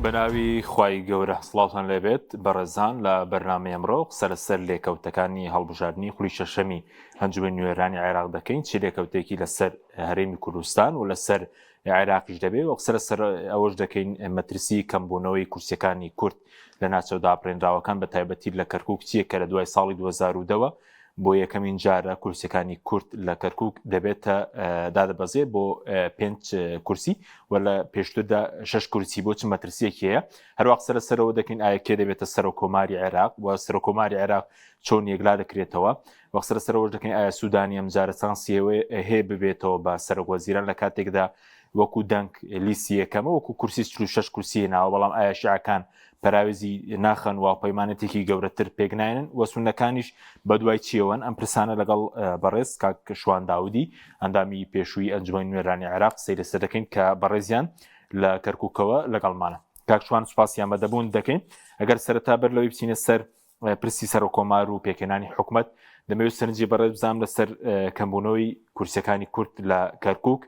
بەناوی خوای گەورە سڵاوتان لێبێت بەڕێزان لە بەرنامەی ئەمڕۆ قسە لەسەر لێکەوتەکانی هەڵبژاردنی خولی شەشەمی ئەنجومەنی نوێنەرانی عێراق دەکەین چی لێکەوتێکی لەسەر هەرێمی کوردستان و لەسەر عێراقیش دەبێت و قسە لەسەر ئەوەش دەکەین مەترسی کەمبوونەوەی کورسیەکانی کورد لە ناچە دابڕێنراوەکان بە تایبەتی لە کەرکک چییە کە لە دوای ساڵی 2010ەوە بۆ یەکەمین جارە کورسیەکانی کورد لە کەرکک دەبێتە دادەبەزێ بۆ پێنج کورسی و لە پێشتردا شش کورسی بۆ چ مەترسیەکی هەیە هەروە قسە لەسەرەوە دەکەین ئایا کێ دەبێتە سەرۆک کۆماری عێراق و سەرۆک کۆماری عێراق چۆن یەکلا دەکرێتەوە وە قسە لەسەرەوەش دەکەین ئایا سوودانی ئەم جارە چانسی هەیە ببێتەوە بە سەرۆک وەزیران لە کاتێکدا وەکو دەنگ لیستی یەکەمە وەکو کورسی 46 کورسی ناوە بەڵام ئایا شیعەکان پەراوێزی ناخەن و پەیمانەتێکی گەورەتر پێک ناێنن و سوننەکانیش بەدوای چیەوەن ئەم پرسانە لەگەڵ بەڕێز کاک شوان داودی ئەندامی پێشووی ئەنجومەنی نوێنەرانی عێراق قسەی لەسەر دەکەین کە بەڕێزیان لە کەرکووکەوە لەگەڵمانە. کاک شوان سوپاسی ئامادەبوون دەکەین. ئەگەر سەرەتا بەر لەوەی بچینە سەر پرسی سەرۆککۆمار و پێکهێنانی حکومەت دەمەوێت سەرنجی بەڕێز بزانم لەسەر کەمبوونەوەی کورسیەکانی کورد لە کەرکووک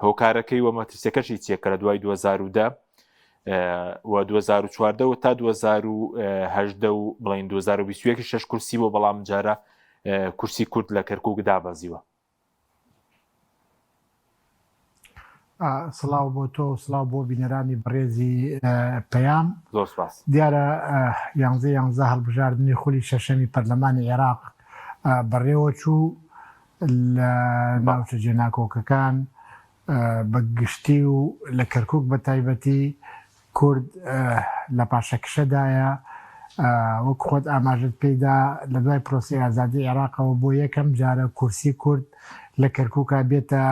هۆکارەکەی و مەترسیەکەشی چیە کە لە دوای 2010 و 2014 و تا 2018 و بڵین 2021 شش کورسی بۆ بەڵام جارە کورسی کورد لە کەرکک دابەزیوە. سڵاو بۆ تۆ سڵاو بۆ بینەرانی بەڕێزی پەیام. زۆر سپاس. دیارە یانزە یانزە هەڵبژاردنی خولی شەشەمی پەرلەمانی عێراق بەڕێوە چوو لە ناوچە جێناکۆکەکان بە گشتی و لە کەرکوک بە تایبەتی کورد لە پاشەکشەدایە، وەک خۆت ئاماژەت پێیدا لە دوای پرۆسەی ئازادی عێراقەوە بۆ یەکەم جارە کورسی کورد لە کەرکوکا بێتە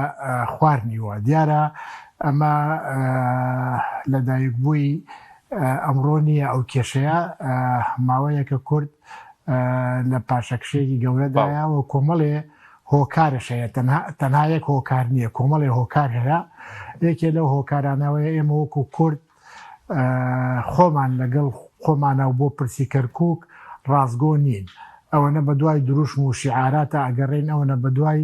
خوار نیوە، دیارە ئەمە لەدایکبووی ئەمڕۆ نییە ئەو کێشەیە، ماوەیەکە کورد لە پاشەکشەیەکی گەورەدایە و کۆمەڵێ هۆکارش هەیە تەنها تەنها یەک هۆکار نییە کۆمەڵێ هۆکار هەیە یەکێ لەو هۆکارانەوەیە ئێمە وەکو کورد خۆمان لەگەڵ خۆمانە و بۆ پرسی کەرکک ڕاستگۆ نین ئەوەنە بە دوای دروشم و شیعاراتە ئەگەڕێن ئەوەنە بە دوای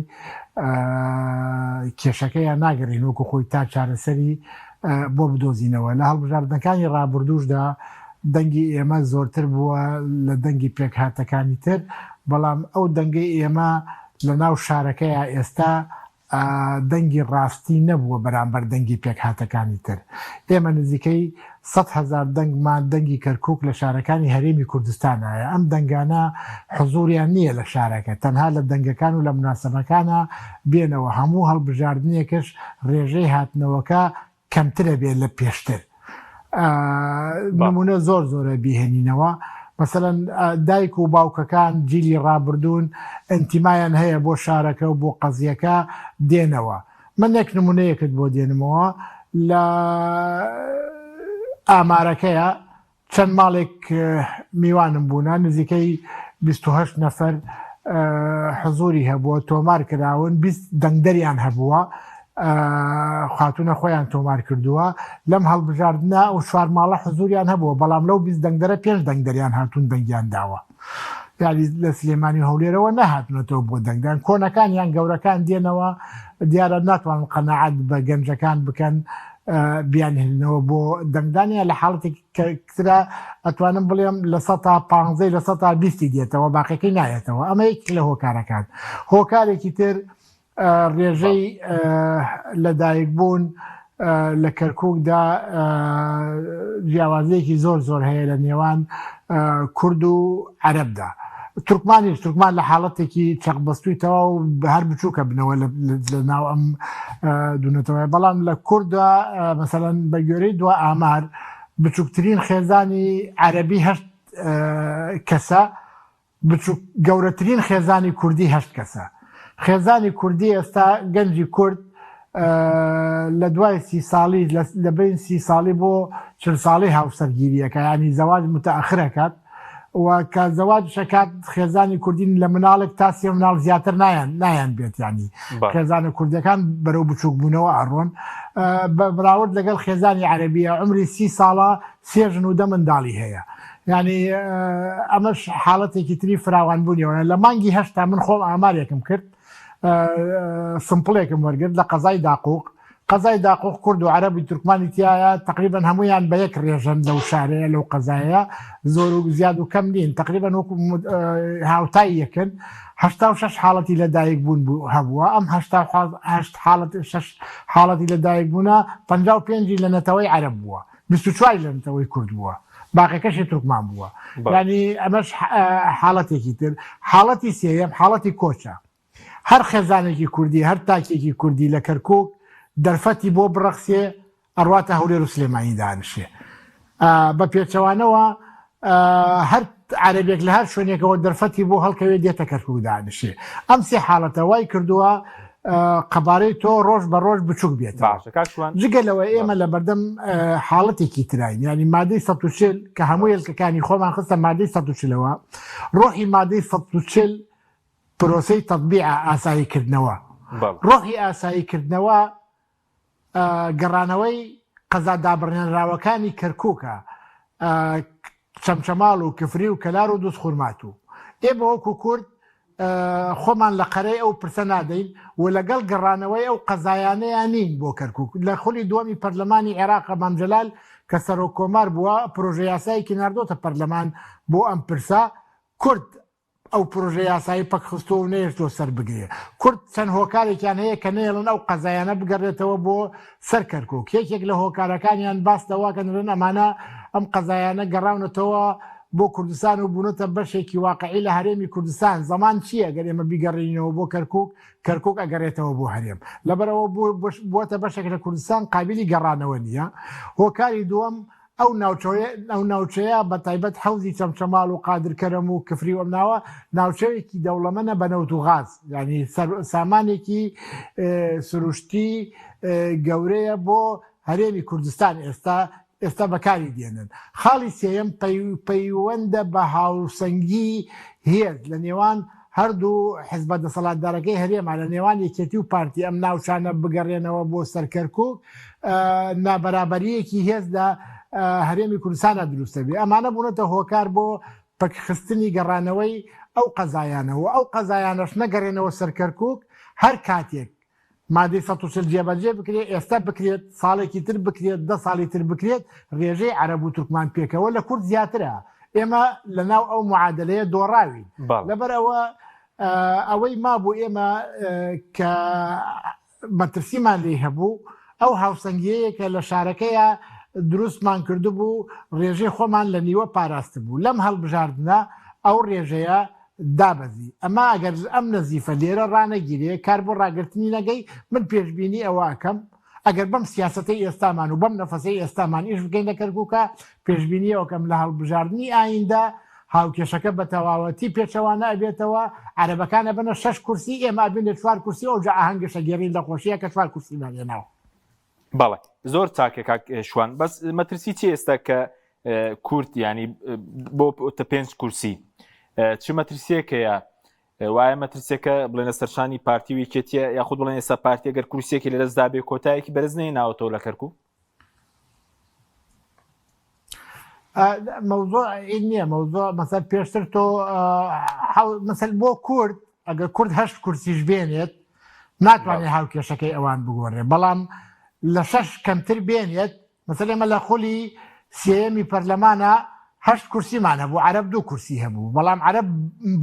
کێشەکەیان ناگەڕین وەکو خۆی تا چارەسەری بۆ بدۆزینەوە لە هەڵبژاردنەکانی ڕابردووشدا دەنگی ئێمە زۆرتر بووە لە دەنگی پێکهاتەکانی تر، بەڵام ئەو دەنگەی ئێمە لە ناو شارەکەیا ئێستا دەنگی ڕاستی نەبووە بەرامبەر دەنگی پێکهاتەکانی تر. ئێمە نزیکەی 100,000 دەنگمان دەنگی کەرکوک لە شارەکانی هەرێمی کوردستانایە، ئەم دەنگانە حزوریان نییە لە شارەکە، تەنها لە دەنگەکان و لە موناسەبەکانا بێنەوە، هەموو هەڵبژاردنێکش ڕێژەی هاتنەوەکە کەمترە بێت لە پێشتر نمونە زۆر زۆرە بیهێنینەوە مەسەلەن دایک و باوکەکان جیلی ڕابردوون ئەنتیمایان هەیە بۆ شارەکە و بۆ قەزیەکە دێنەوە من یەک نمونەیەکت بۆ دێنمەوە لە ئامارەکەیە چەند ماڵێک میوانم بوونە، نزیکەی 28 نەفەر حزوری هەبووە، تۆمار کراون، 20 دەنگدەریان هەبووە، خاتوونە خۆیان تۆمار کردووە. لەم هەڵبژاردنە ئەو چوار ماڵە حزوریان هەبووە، بەڵام لەو 20 دەنگدەرە پێنج دەنگدەریان هاتوون دەنگیان داوە. یاری لە سلێمانی و هەولێرەوە نەهاتونەتەوە بۆ دەنگدان کۆنەکان یان گەورەکان دێنەوە دیارە ناتوانن قەناعەت بە گەنجەکان بکەن بیانهێننەوە بۆ دەنگدان یان لە حاڵەتێکی ترا ئەتوانم بڵێم لە سەتا پانزەی لە سەتا بیستی دێتەوە باقیەکەی نایەتەوە ئەمە یەکێک لە هۆکارەکان هۆکارێکی تر ڕێژەی لەدایکبوون لە کەرکووکدا جیاوازییەکی زۆر زۆر هەیە لە نێوان کورد و عەرەبدا. تورکمانیش تورکمان لە حاڵەتێکی چەقبەستووی تەواو هەر بچووکە بنەوە لە ناو ئەم دوونەتەوەیە بەڵام لە کورددا مەسەلەن بە گوێرەی دوا ئامار بچووکترین خێزانی عەرەبی هەشت کەسە بچوک گەورەترین خێزانی کوردی هەشت کەسە. خێزانی کوردی ئێستا گەنجی کورد لە دوای سی ساڵی لە بین سی ساڵی بۆ چل ساڵی هاوسەرگیریەکە ینی زەواج متەئەخرەکات و کە زەواج شەکات خێزانی کوردین لە مناڵێک تا سێ مناڵ زیاتر نایان نایان بێت ینی خێزانە کوردەکان بەرەو بچوک بوونەوە ئەڕۆن بە براورد لەگەڵ خێزانی عەربیە عمری سی ساڵە سێ ژن و دە منداڵی هەیە یعنی ئەمەش حاڵەتێکی تری فراوانبوونیەوە لە مانگی هەشتا من خۆم ئامارێکم کرد سمپڵێکم وەرگرت لە قەزای داقوق. قەزای داقوق کورد و عەرەب و تورکمانی تیایە تەقریبەن هەموویان بە یەک ڕێژەن لەو شارەیە لەو قەزایە زۆر و زیاد و کەم نین تەقریبەن وەکو هاوتای یەکن 86 حاڵەتی لە دایک بوون بوو هەبووە ئەم 88 حاڵەت 6 حاڵەتی لە دایک بوونە 55 لە نەتەوەی عەرەب بووە 24 لە نەتەوەی کورد بووە باقیەکەشی تورکمان بووە یانی ئەمەش حاڵەتێکی تر حاڵەتی سێیەم حاڵەتی کۆچە هەر خێزانێکی کوردی، هەر تاکێکی کوردی لە کەرکوک دەرفەتی بۆ بڕەخسێ ئەڕواتە هەولێر و سلێمانی دانشێ. بە پێچەوانەوە هەر عەرەبێک لە هەر شوێنێکەوە دەرفەتی بۆ هەڵکەوێ دێتە کەرکوک دانشێ. ئەم سێ حاڵەتە وای کردووە قەبارەی تۆ ڕۆژ بە ڕۆژ بچوک بێتەوە. باشە کاک شوان. جگە لەوە ئێمە لە بەردەم حاڵەتێکی تراین، یانی مادەی 140 کە هەموو هێلکەکانی خۆمان خستە مادەی 140ەوە، ڕۆحی مادەی 140 پرۆسەی تەتبیعە، ئاسایی کردنەوە. ڕۆحی ئاسایی کردنەوە گەڕانەوەی قەزا دابڕێنراوەکانی کەرکوکە، چەمچەماڵ و کفری و کەلار و دوزخورماتوو. ئێمە وەکو کورد خۆمان لە قەرەی ئەو پرسە نادەین و لەگەڵ گەڕانەوەی ئەو قەزایانەیا نین بۆ کەرکوک. لە خولی دووەمی پەرلەمانی عێراق مام جەلال کە سەرۆک کۆمار بووە پرۆژە یاسایەکی ناردۆتە پەرلەمان بۆ ئەم پرسە. کورد ئەو پرۆژە یاسایی پەکخستووە و نەیەشتووە سەربگرێ. کورد چەند هۆکارێکیان هەیە کە نەیەڵن ئەو قەزایانە بگەڕێتەوە بۆ سەر کەرکوک. یەکێک لە هۆکارەکانیان باس لەوە کەن دەڵێن ئەمانە ئەم قەزایانە گەڕاونەتەوە بۆ کوردستان و بوونەتە بەشێکی واقعی لە هەرێمی کوردستان. زەمان چییە گەر ئێمە بیگەڕێنینەوە بۆ کەرکوک، کەرکوک ئەگەڕێتەوە بۆ هەرێم. لەبەرئەوە بووەتە بەشێک لە کوردستان قابیلی گەڕانەوە نییە. هۆکاری دووەم ئەو ناوچەیە ئەو ناوچەیە بە تایبەت حەوزی چەمچەماڵ و قادر کەرەم و کفری و ئەم ناوە ناوچەیەکی دەوڵەمەنە بە نەوت و غاز یعنی سامانێکی سروشتی گەورەیە بۆ هەرێمی کوردستان ئێستا ئێستا بەکاری دێنن خاڵی سێیەم پەیوەندە بە هاوسەنگی هێز لە نێوان هەردوو حزبە دەسەڵاتدارەکەی هەرێمە لە نێوان یەکێتی و پارتی ئەم ناوچانە بگەڕێنەوە بۆ سەر کەرکوک نابەرابەریەکی هێز لە هەرێمی کوردستانە دروستە بێ ئەمانە بوونەتە هۆکار بۆ پەکخستنی گەڕانەوەی ئەو قەزایانە و ئەو قەزایانەش نەگەڕێنەوە سەر کەرکوک هەر کاتێک مادەی 140 جێبەجێ بکرێت، ئێستا بکرێت، ساڵێکی تر بکرێت، دە ساڵی تر بکرێت، رێژەی عەرەب و تورکمان پێکەوە لە کورد زیاترە. ئێمە لە ناو ئەو معادەلەیە دۆڕاوین. لەبەر ئەوە ئەوەی مابوو ئێمە کە مەترسیمان لێی هەبوو، ئەو هاوسەنگییەیە کە لە شارەکەیا دروستمان کردبوو، رێژەی خۆمان لە نیوە پاراستبوو. لەم هەڵبژاردنە ئەو رێژەیە دابەزی ئەما ئەگەر ئەم نەزیفە لێرە ڕانەگیرێ کار بۆ ڕاگرتنی نەگەی من پێشبینی ئەوە ئەکەم ئەگەر بەم سیاسەتەی ئێستامان و بەم نەفەسەی ئێستامان ئیش بکەین لە کەرکوکا پێشبینی ئەوەکەم لە هەڵبژاردنی ئایندە هاوکێشەکە بە تەواوەتی پێچەوانە ئەبێتەوە عەرەبەکان ئەبەنە شەش کورسی ئێمە ئەبینە چوار کورسی ئەوجا ئاهەنگش ئەگێڕین لە خۆشیە کە چوار کورسیمان هێناوە. بەڵێ زۆر چاکە کاک شوان بەس مەترسی چی ئێستا کە کورد ینی بۆ تە پێنج کورسی چ مەترسیەکەیە وایە مەترسیەکە بڵێنە سەرشانی پارتی و یەکێتیە یاخود بڵێن ئێستا پارتی گەر کورسیەکی لەدەستدا بێ کۆتایەکی بەرز نەیەناوەتەوە لە کەرکک مەوزوع نییە مەوزوع مەسەل پێشتر تۆ مەسەل بۆ کورد ئەگەر کورد هەشت کورسیش بێنێت ناتوانێت هاوکێشەکەی ئەوان بگۆڕێ بەڵام لە شەش کەمتر بێنێت مەسەل ئێمە لە خولی سێیەمی پەرلەمانە هەشت کورسیمان هەبوو عەرەب دوو کورسی هەبوو بەڵام عەرەب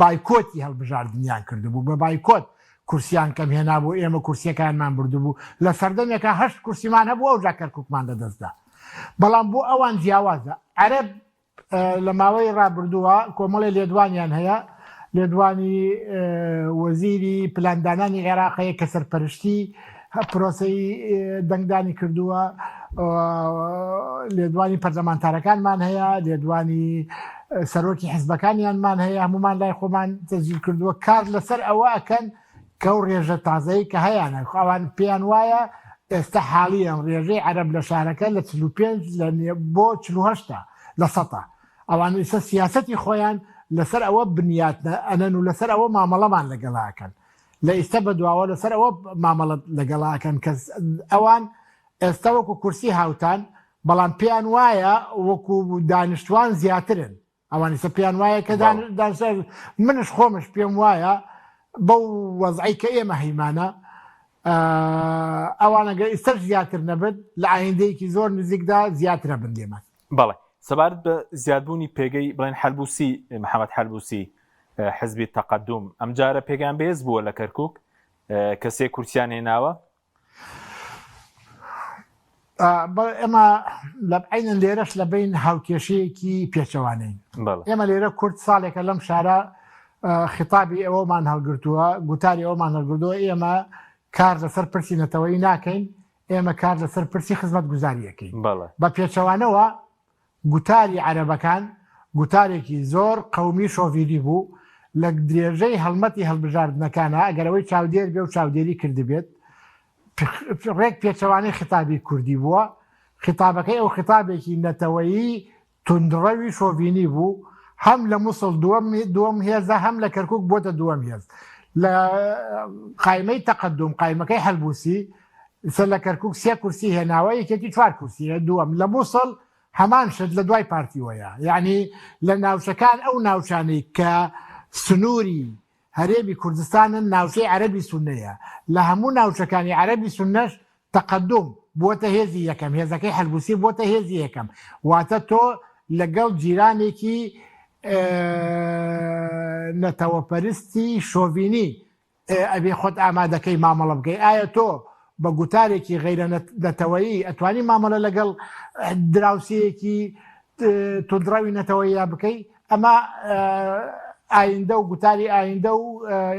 بایکۆتی هەڵبژاردنیان کردبوو بە بایکۆت کورسیان کەم هێنابوو ئێمە کورسیەکانمان بردبوو لە سەردەمێکا هەشت کورسیمان هەبوو ئەوجا کەرکوکمان لەدەستدا بەڵام بۆ ئەوان جیاوازە عەرەب لە ماوەی ڕابردووە کۆمەڵێ لێدوانیان هەیە لێدوانی وەزیری پلاندانانی عێراق هەیە کە سەرپەرشتی پرۆسەی دەنگدانی کردووە لێدوانی پەرلەمانتارەکانمان هەیە لێدوانی سەرۆکی حزبەکانیانمان هەیە هەمومان لای خۆمان تەسجیل کردووە کار لەسەر ئەوە ئەکەن کەو ڕێژە تازەی کە هەیانە ئەوان پێیان وایە ئێستا حاڵیان ڕێژەی عەرەب لە شارەکە لە 45 لە بۆ 48 لە سەتا ئەوان ئیسە سیاسەتی خۆیان لەسەر ئەوە بنیات ئەنەن و لەسەر ئەوە مامەڵەمان لەگەڵا ئەکەن لە ئیستە بەدواوە لەسەر ئەوە مامەڵەت لەگەڵا ئەکەن کە ئەوان ئێستا وەکو کورسی هاوتان بەڵام پێیان وایە وەکو دانیشتوان زیاترن ئەوان ئیستا پێیان وایە کە دانیشتوان منش خۆمش پێم وایە بەو وەزعی کە ئێمە هەیمانە. ئەوان ئەگەر ئیستەش زیاتر نەبن لە ئایندەیەکی زۆر نزیکدا زیاترە بن لێمان. بەڵێ سەبارەت بە زیادبوونی پێگەی بڵێن حەلبوسی محەمەد حەلبوسی حزبی تەقەدوم ئەمجارە پێگەیان بەهێز بووە لە کەرکک کە سێ کورسیان هێناوە. ئێمە لە عینەن لێرەش لە بین هاوکێشەیەکی پێچەوانەین. ئێمە لێرە کورد ساڵێکە لەم شارە خیتابی ئەوەمان هەڵگرتووە، گوتاری ئەوەمان هەڵگرتووە ئێمە کار لەسەر پرسی نەتەوەیی ناکەین، ئێمە کار لەسەر پرسی خزمەتگوزاری ئەکەین. بە پێچەوانەوە گوتاری عەرەبەکان گوتارێکی زۆر قەومی شۆڤینی بوو، لە درێژەی هەڵمەتی هەڵبژاردنەکانا ئەگەر ئەوەی چاودێر بێ و چاودێری کردبێت ڕێک پێچەوانەی خیتابی کوردی بووە، خیتابەکەی ئەو خیتابێکی نەتەوەیی توندڕەوی شۆڤینی بوو، هەم لە موسڵ دووەم هێزە هەم لە کەرکوک بۆتە دووەم هێز. لە قایمەی تەقەدوم، قایمەکەی حەلبوسی، سە لە کەرکوک سێ کورسی هێناوە، یەکێتی چوار کورسی هەیە، دووەم. لە موسڵ هەمان شت لە دوای پارتیوەیە. یەعنی لە ناوچەکان ئەو ناوچانەی کە سنووری هەرێمی کوردستانن ناوچەی عەرەبی سوننەیە، لە هەموو ناوچەکانی عەرەبی سوننەش تەقەدوم بووەتە هێزی یەکەم، هێزەکەی حەلبوسی بووەتە هێزی یەکەم، واتە تۆ لەگەڵ جیرانێکی نەتەوەپەرستی شۆڤینی ئەبێ خۆت ئامادەکەی مامەڵە بکەی، ئایا تۆ بە گوتارێکی غەیرە نەتەوەیی ئەتوانی مامەڵە لەگەڵ دراوسێیەکی توندڕەوی نەتەوەییا بکەی؟ ئەمە ئایندە و گوتاری ئایندە و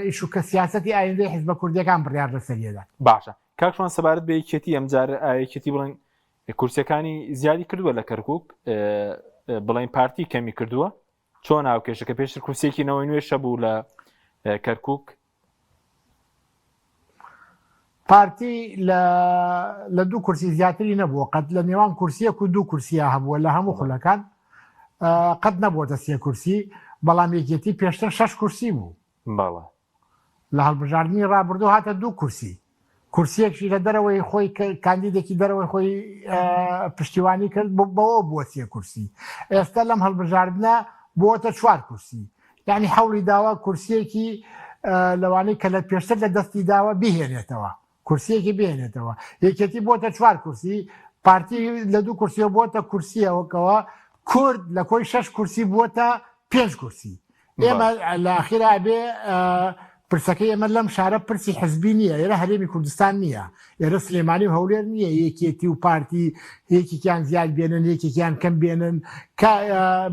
ئیش و کە سیاسەتی ئایندەی حزبە کوردیەکان بڕیار لەسەری ئەدات. باشە کاک شوان سەبارەت بە یەکێتی ئەمجارە یەکێتی بڵێن کورسیەکانی زیادی کردووە لە کەرکک بڵێن پارتی کەمی کردووە چۆن هاوکێشەکە پێشتر کورسێکی نەوەی نوێ شەبوو لە کەرکک پارتی لە دوو کورسی زیاتری نەبووە قەت لە نێوان کورسیەک و دوو کورسیا هەبووە لە هەموو خولەکان قەت نەبووەتە سێ کورسی بەڵام یەکێتی پێشتر شەش کورسی بوو بەڵێ لە هەڵبژاردنی ڕابردوو هاتە دوو کورسی، کورسیەکشی لە دەرەوەی خۆی کاندیدێکی دەرەوەی خۆی پشتیوانی کرد بەوە بووە سێ کورسی، ئێستا لەم هەڵبژاردنە بووەتە چوار کورسی، یعنی حەولی داوە کورسیەکی لەوانەی کە لە پێشتر لە دەستی داوە بیهێنێتەوە. کورسیەکی بهێنێتەوە یەکێتی بۆتە چوار کورسی پارتی لە دوو کورسیەوە بۆتە کورسیەوەکەوە کورد لە کۆی شەش کورسی بووەتە پێنج کورسی ئێمە لە ئاخیرا ئەبێ پرسەکەی ئێمە لەم شارە پرسی حزبی نییە ئێرە هەرێمی کوردستان نییە ئێرە سلێمانی و هەولێر نییە یەکێتی و پارتی یەکێکیان زیاد بێنن یەکێکیان کەم بێنن کە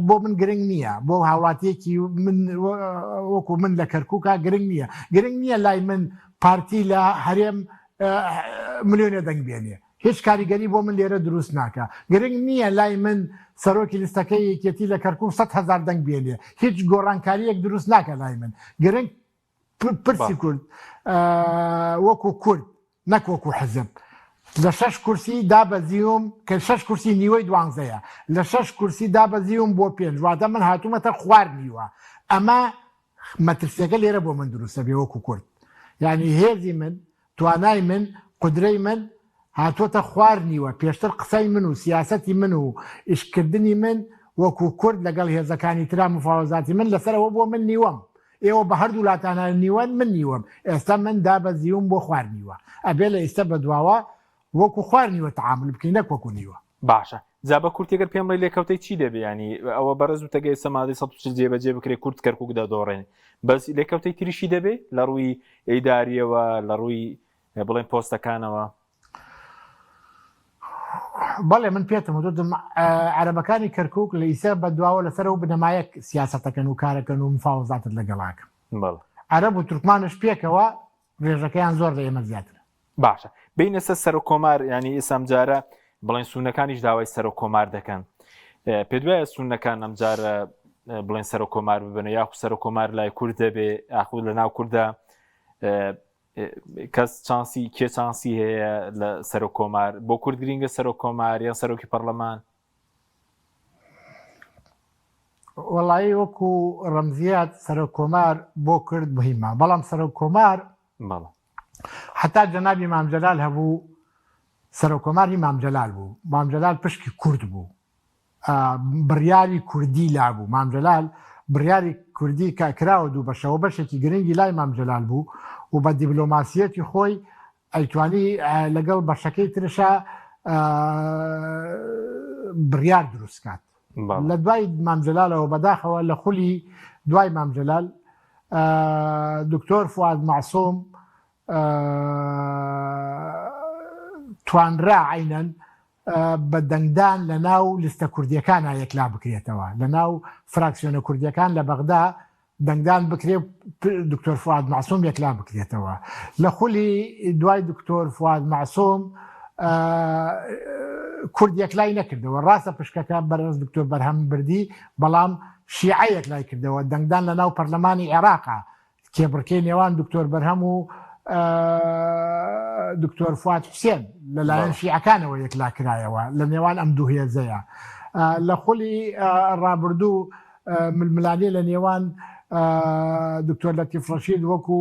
بۆ من گرنگ نییە بۆ هاوڵاتیەکی من وەکو من لە کەرکووکە گرنگ نییە گرنگ نییە لای من پارتی لە هەرێم ملیۆنێ دەنگ بێنێ هیچ کاریگەری بۆ من لێرە دروست ناکا گرنگ نییە لای من سەرۆکی لیستەکەی یەکێتی لە کەرکوک 100 هەزار دەنگ بێنێ هیچ گۆڕانکاریەک دروست ناکە لای من گرنگ پرسی کورد وەکو کورد نەک وەکو حزب لە شەش کورسی دابەزیوم کە شەش کورسی نیوەی دوانزەیە لە شەش کورسی دابەزیوم بۆ پێنج واتە من هاتوومەتە خوار نیوە ئەمە مەترسیەکە لێرە بۆ من دروستە بێ وەکو کورد یعنی هێزی من توانای من قودرەی من هاتووەتە خوار نیوە پێشتر قسەی من و سیاسەتی من و ئیشکردنی من وەکو کورد لەگەڵ هێزەکانی ترا مفاوەزاتی من لەسەر ئەوە بووە من نیوەم ئێوە بە هەردوو لاتانە نیوەن من نیوەم ئێستا من دابەزیوم بۆ خوار نیوە ئەبێ لە ئیستە بەدواوە وەکو خوار نیوە تەعامول بکەین نەک وەکو نیوە. باشە جا بە کورتی گەر پێم بڵێی لێکەوتەی چی دەبێ ینی ئەوە بەڕێز وتەگەی ئێستا مادەی 140 جێبەجێ بکرێ کورد کەرکوک دەدۆڕێنێ بەس لێکەوتەی تریشی دەبێ لە ڕووی ئیداریەوە لە ڕووی بڵێن پۆستەکانەوە؟ بەڵێ من پێتم وتم عەرەبەکانی کەرکوک لە ئیسە بە دواوە لەسەر ئەو بنەمایە سیاسەتەکەن و کارەکەن و مفاوەزاتت لەگەڵاکەم بەڵێ عەرەب و تورکمانش پێکەوە ڕێژەکەیان زۆر لە ئێمە زیاترە. باشە بینە سەر سەرۆک کۆمار ینی ئێستا ئەمجارە بڵێن سونەکانیش داوای سەرۆک کۆمار دەکەن پێت وایە سونەکان ئەمجارە بڵێن سەرۆک کۆمار ببن یاخو سەرۆک کۆمار لای کورد دەبێ ئاخود لە ناو کووردا کەس چانسی کێ چانسی هەیە لە سەرۆک کۆمار بۆ کورد گرینگە سەرۆک کۆمار یان سەرۆکی پەرلەمان وەڵایی وەکو ڕەمزیات سەرۆک کۆمار بۆ کرد مهمە بەڵام سەرۆک کۆمار حتا جەنابی مام جەلال هەبوو سەرۆک کۆمار هی مام جەلال بوو مام جەلال پشکی کورد بوو بڕیاری کوردی لابوو مام جەلال بڕیاری کوردی کە کراوە دوو بەشەوە بەشێکی گرنگی لای مام جەلال بوو و بە دیبلۆماسیەتی خۆی. ئەیتوانی لەگەڵ بەشەکەی ترشا بڕیار دروست کات. لە دوای مام جەلالەوە بەداخەوە لە خولی دوای مام جەلال دکتۆر فواد مەعسوم توانرا عەینەن بە دەنگدان لە ناو لیستە کوردیەکانا یەکلا بکرێتەوە لە ناو فراکسیۆنە کوردیەکان لە بەغدا دەنگدان بکرێ دکتۆر فواد مەعسوم یەکلا بکرێتەوە لە خولی دوای دکتۆر فواد مەعسوم کورد یەکلای نەکردەوە ڕاستە پشکەکە بەرز دکتۆر بەرهەم بردی بەڵام شیعە یەکلای کردەوە دەنگدان لە ناو پەرلەمانی عێراقا کێبڕکێی نێوان دکتۆر بەرهەم و دکتۆر فواد حوسێن لەلایەن شیعەکانەوە یەکلا کرایەوە لە نێوان ئەم دوو هێزەیە لە خولی ڕابردوو ململانێ لە نێوان دکتۆر لەتیف ڕەشید وەکو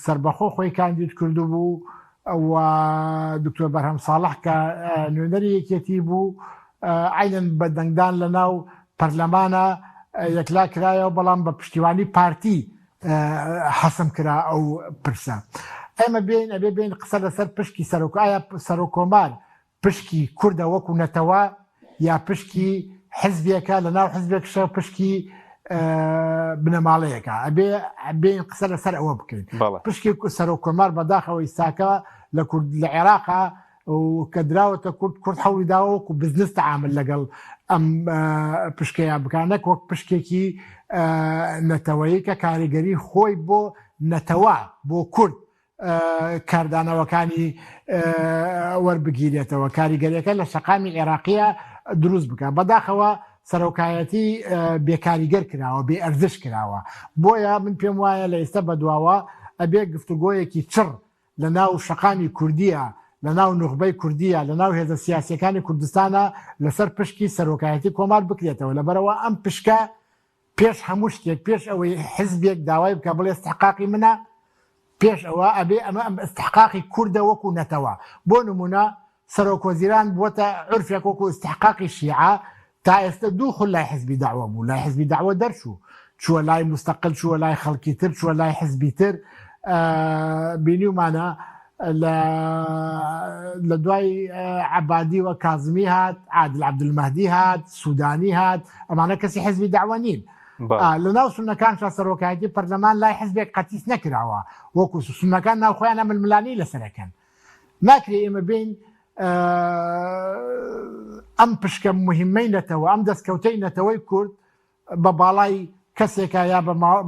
سربەخۆ خۆی کاندید کردبوو و دکتۆر بەرهەم ساڵح کە نوێنەری یەکێتی بوو عەینەن بە دەنگدان لە ناو پەرلەمانە یەکلا کرایەوە بەڵام بە پشتیوانی پارتی حەسم کرا ئەو پرسە. ئێمە بێین ئەبێ بێین قسە لەسەر پشکی سەرۆک ئایا سەرۆک کۆمار پشکی کوردە وەکو نەتەوە یا پشکی حزبێکە لە ناو حزبێکشە پشکی بنەماڵەیەکە ئەبێ بێین قسە لەسەر ئەوە بکەین پشکی سەرۆک کۆمار بەداخەوە ئیستاکە لە کورد لە عێراقا و کە دراوەتە کورد کورد حەولی داوە وەکو بزنس تعامل لەگەڵ ئەم پشکەیە بکا نەک وەک پشکێکی نەتەوەیی کە کاریگەری خۆی بۆ نەتەوە بۆ کورد کاردانەوەکانی وەربگیرێتەوە کاریگەریەکە لە شەقامی عێراقیە دروست بکە بەداخەوە سەرۆکایەتی بێکاریگەر کراوە بێ ئەرزش کراوە بۆیە من پێم وایە لە ئێستا بەدواوە ئەبێ گفتوگۆیەکی چڕ لە ناو شەقامی کوردییە، لە ناو نوخبەی کوردییە، لە ناو هێزە سیاسییەکانی کوردستانە لەسەر پشکی سەرۆکایەتی کۆمار بکرێتەوە، لەبەرئەوە ئەم پشکە پێش هەموو شتێک، پێش ئەوەی حزبێک داوای بکا بڵێ ئیستحقاقی منە، پێش ئەوە ئەبێ ئەمە ئیستحقاقی کوردە وەکو نەتەوە. بۆ نموونە سەرۆک وەزیران بووەتە عورفێک وەکو ئیستحقاقی شیعە، تا ئێستە دوو خول لای حزبی دەعوە بوو، لای حزبی دەعوە دەرچوو، چووە لای موستەقل، چووە لای خەڵکی تر، چووە لای حزبی تر، بینیومانە لە لە دوای عەبادیوە کازمی هات، عادل عەبدولمەهدی هات، سودانی هات، ئەمانە کەسی حزبی دەعوە نین. لە ناو سوننەکانشا سەرۆکایەتی پەرلەمان لای حزبێک قەتیس نەکراوە، وەکو سوننەکان ناو خۆیانە ململانێی لەسەر ئەکەن. ناکرێ ئێمە بێین ئەم پشکە مهمەی نەتەوە ئەم دەستکەوتەی نەتەوەی کورد بە باڵای کەسێکا یا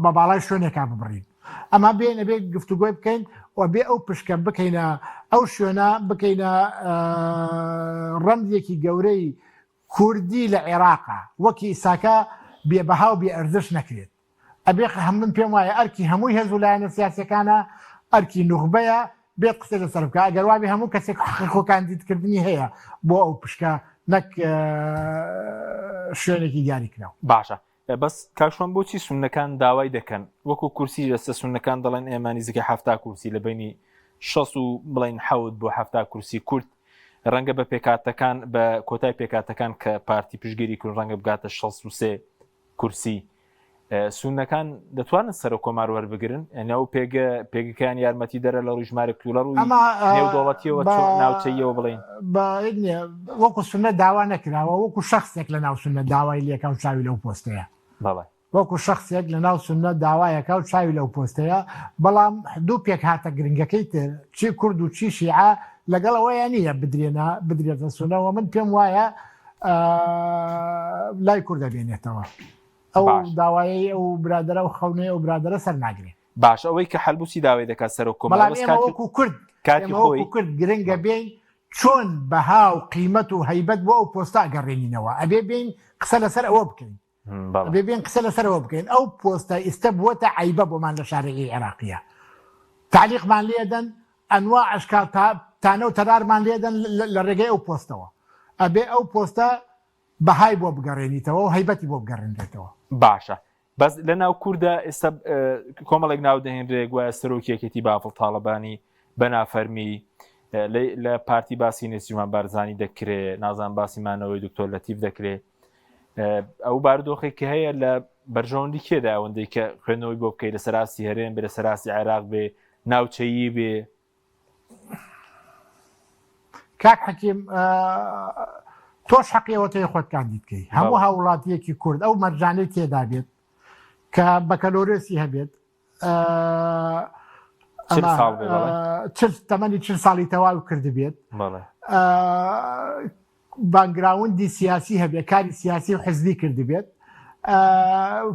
بە باڵای شوێنێکا ببڕین ئەما بێن ئەبێ گفتوگۆی بکەین و بێ ئەو پشکە بکەینە ئەو شوێنە بکەینە ڕەمزێکی گەورەی کوردی لە عێراقا وەکی ئیساکە بێبەها و بێ ئەرزش نەکرێت ئەبێ من پێم وایە ئەرکی هەمووی هێز و لایەنە سیاسیەکانە، ئەرکی نوخبەیە بێت قسەی لەسەر بکا، ئەگەر وابێ هەموو کەسێک حەقی خۆ کاندیدکردنی هەیە بۆ ئەو پشکە نەک شوێنێکی دیاریکراو. باشە بەس کاک شوان بۆچی سوننەکان داوای دەکەن وەکو کورسی ئێستا سوننەکان دەڵێن ئێمە نزیکەی 70 کورسی لە بینی 6 و بڵین حەوت بۆ 70 کورسی کورد ڕەنگە بە پێکاتەکان بە کۆتای پێکاتەکان کە پارتی پشگیری کردن ڕەنگە بگاتە 63 کورسی سوننەکان دەتوانن سەرۆک کۆمار وەربگرن یعنی ئەو پێگە پێگەکەیان یارمەتی دەرە لە ڕووی ژمارە و لە ڕووی نێودەوڵەتیەوە چۆن ناوچەیەوە بڵێین وەکو سوننە داوا نەکراوە وەکو شخصێک لە ناو سوننە داوای لێکا و چاوی لەو پۆستەیە بەڵێ وەکو شخصێک لە ناو سوننە داوایەکە و چاوی لەو پۆستەیە بەڵام دوو پێکهاتە گرنگەکەی تر چی کورد و چی شیعە لەگەڵ ئەوەیە نییە بدرێنە بدرێتە سوننەوە من پێم وایە لای کورد دەبێنێتەوە ئەو داوایەی ئەو برادرە و خەونەی ئەو برادرە سەر ناگرێ باش ئەوەی کە حەلبوسی داوای دەکات سەرۆک کۆمار وەکو کورد کاتی خۆی کورد گرنگە بین چۆن بەها و قیمەت و هەیبەت بۆ ئەو پۆستە گەڕێنینەوە ئەبێ بین قسە لەسەر ئەوە بکەین ئەبێ بین قسە لەسەرەوە بکەین ئەو پۆستە ئیستە بووەتە عیبە بۆمان لە شارعی عێراقیە تعلیقمان لێدەن ئەنواع ئەشکال تانە و تەرارمان لێدەن لە ڕێگەی ئەو پۆستەوە ئەبێ ئەو پۆستە بەهای بۆ بگەڕێنیتەوە و هەیبەتی بۆ بگەڕێنرێتەوە. باشە بەس لە ناو کووردا ئێستا کۆمەڵێک ناو دەهێنرێ گوایە سەرۆکی یەکێتی بافڵ تاڵەبانی بە نافەرمی لە پارتی باسی نێچیروان بارزانی دەکرێ نازان باسی مانەوەی دکتۆر لەتیف دەکرێ ئەو بارودۆخێک کە هەیە لە بەرژەوەندی کێدا ئەوەندەی کە خوێندنەوەی بۆ بکەی لە سەراستی هەرێم بێ لە سەراستی عێراق بێ ناوچەیی بێ. کاک حەکیم تۆش حەقی ئەوەت هەیە خۆت کاندید کەی هەموو هاوڵاتیەکی کورد ئەو مەرجانەی تێدا بێت کە بەکەلۆرێسی هەبێت تەمەنی چل ساڵی تەواو کردبێت background ی سیاسی هەبێت کاری سیاسی و حزبی کردبێت